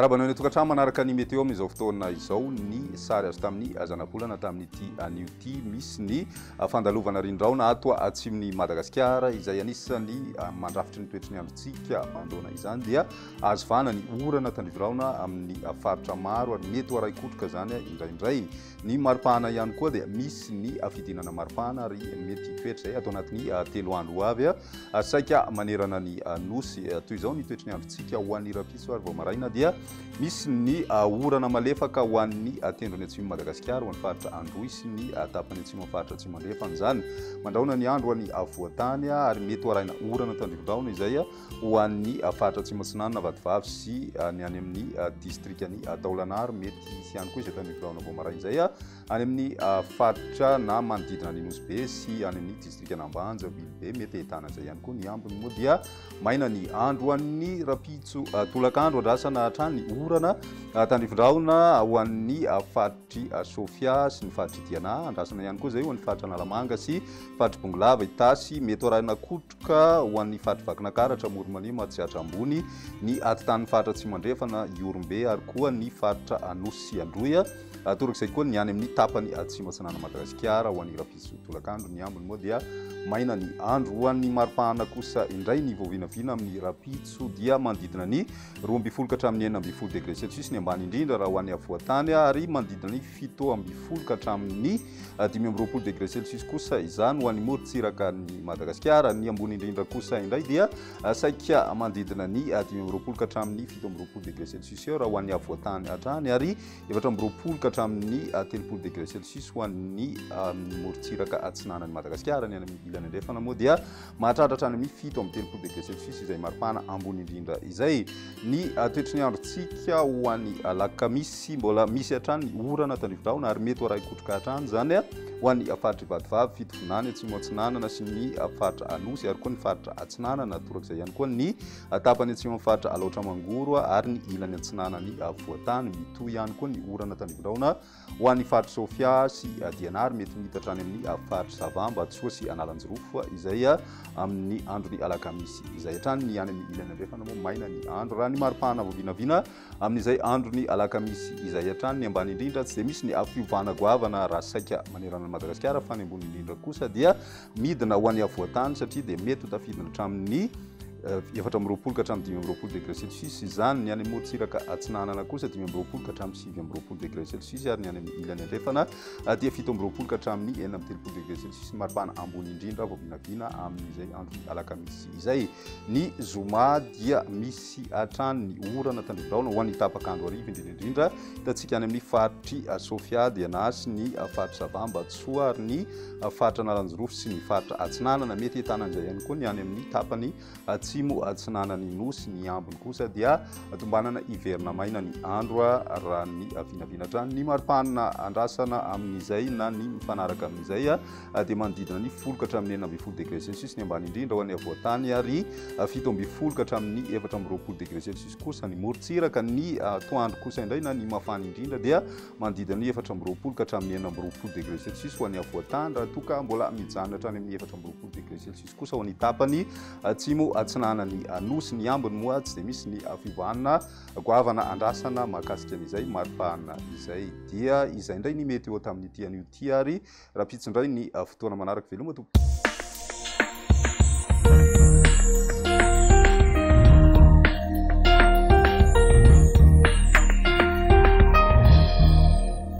Miarahaba anao any an-tokantrano manaraka ny météo amin'izao fotoana izao. Ny sary azo tamin'ny zanabolana tamin'ity anio ity, misy ny fandalovana rindraona ato atsimon'i Madagasikara izay anisan'ny mandrafitry ny toetry ny androntsika. Manoloana izany dia azo vahana ny orana tandrify-rahona amin'ny faritra maro ary mety ho arahi-kotroka izany indraindray. Ny maripahana ihany koa dia misy ny fidinana maripahana ary mety hitoetra izay ato anatin'ny 3 andro ho avy saika manerana ny Nosy. Toy izao ny toetry ny androntsika ho an'ny rahampitso ary vao maraina dia misy ny orana malefaka ho an'ny tendrony atsimon'i Madagasikara, ho an'ny faritra Androy sy ny tapany atsimo amin'ny faritra Atsimo Andrefana izany. Mandrahona ny andro ho an'ny afovoan-tany ary mety ho arahina orana tandrifin-drahona izay ho an'ny faritra Atsimo Atsinanana, Vatovavy sy ny any amin'ny distrikan'i Taolagnaro. Mety hisy ihany koa izay tandrifin-drahona vao maraina izay any amin'ny faritra na manodidina an'i Nosy Be sy any amin'ny distrikan'Ambanja, Ambilobe. Mety ahitana izay ihany koa. Ny ambiny moa dia maina ny andro ho an'ny rahampitso tolakandro. Andrasana hatrany orana tandrifin-drahona ho an'ny faritr'i Sofia sy ny faritr'i Diana. Andrasana ihany koa izay ho an'ny faritra Analamanga sy faritr'i Bongolava, Itasy. Mety ho arahina kotroka ho an'ny faritr'i Vakinankaratra, Amoron'i Mania, Matsiatra Ambony, ny atitan'ny faritra Atsimo Andrefana, Ihorombe ary koa ny faritra Anosy sy Androy. Torak'izay koa ny any amin'ny tapany atsimo atsinanan'i Madagasikara ho an'ny rahampitso tolakandro. Ny ambiny moa dia maina ny andro. Ho an'ny maripahana kosa indray ny voavinavina amin'ny rahampitso dia manodidina ny 12 ka hatramin'ny 16 degré celsius ny ambany indrindra raha ho an'ny afovoan-tany ary manodidina ny 17 ka hatramin'ny 25 degré celsius kosa izany ho an'ny morontsirakan'i Madagasikara. Ny ambony indrindra kosa indray dia saika manodidina ny 25 ka hatramin'ny 27 degré celsius eo raha ho an'ny afovoan-tany hatrany ary 24 ka hatramin'ny 30 degré celsius ho an'ny morontsiraka atsinanan'i Madagasikara. Ny any amin'ny ilany andrefana moa dia mahatratra hatrany amin'ny 37 degré celsius izay maripana ambony indrindra izay. Ny toetry ny androntsika ho an'ny alakamisy, mbola misy hatrany ny orana tandrifin-drahona ary mety ho arahi-kotroka hatrany izany ho an'ny faritr'i Vatovavy, Fitovinany, Atsimo Atsinanana sy ny faritra Anosy ary koa ny faritra Atsinanana. Torak'izay ihany koa ny Tapany atsimon'ny faritra Alaotra Mangoro ary ny ilany atsinanan'ny afovoan-tany. Mitohy ihany koa ny orana tandrifindraona ho an'ny faritr'i Sofia sy Diana ary mety miitatra any amin'ny faritr'i Sava, Ambatosoa sy Analanjirofo izay amin'ny andron'ny alakamisy izay hatrany. Ny any amin'ny ilany andrefana moa maina ny andro raha ny maripana vao vinavina amin'izay andron'ny alakamisy izay hatrany. Ny ambany indrindra tsy dia misy ny fiovana goavana raha saika manerana an'i Madagasikara fa ny ambony indrindra kosa dia Midina ho any afovoan-tany satria dia mety ho tafidina hatramin'ny 24 ka hatramin'ny 25 degré celsius izany. Ny any amorontsiraka atsinanana kosa 25 ka hatramin'ny 29 degré celsius ary ny any amin'ny ilany andrefana dia 27 ka hatramin'ny 36 degré celsius ny maripana ambony indrindra vao vinavina amin'izay andro alakamisy izay. Ny zoma dia misy hatrany ny orana tandrifindraona ho an'ny tapak'andro hariva indrindra indrindra hitantsika any amin'ny faritry Sofia, Diana sy ny faritry Sava, Ambatosoa ary ny faritra Analanjirofo sy ny faritra Atsinanana. Mety ahitana an'izay ihany koa ny any amin'ny tapany atsimo atsinanan'ny Nosy. Ny ambiny kosa dia tombanana hiverina maina ny andro raha ny vinavina hatrany. Ny maripana andrasana amin'izay na ny mifanaraka amin'izay dia manodidina ny 10 ka hatramin'ny 16 degré celsius ny ambany indrindra ho an'ny afovoan-tany ary 17 ka hatramin'ny 24 degré celsius kosa ny morontsiraka. Ny atoandro kosa indray na ny mafana indrindra dia Manodidina ny 24 ka hatramin'ny 26 degré celsius ho an'ny afovoan-tany, raha toa ka mbola mijanona hatrany amin'ny 24 degré celsius kosa ho an'ny tapany atsimo atsinanan'ny Nosy. Ny ambiny moa tsy dia misy ny fiovana goavana andrasana mahakasika an'izay maripana izay. Dia izay indray ny météo tamin'ity anio ity ary rahampitso indray ny fotoana manaraka. Veloma tompoko.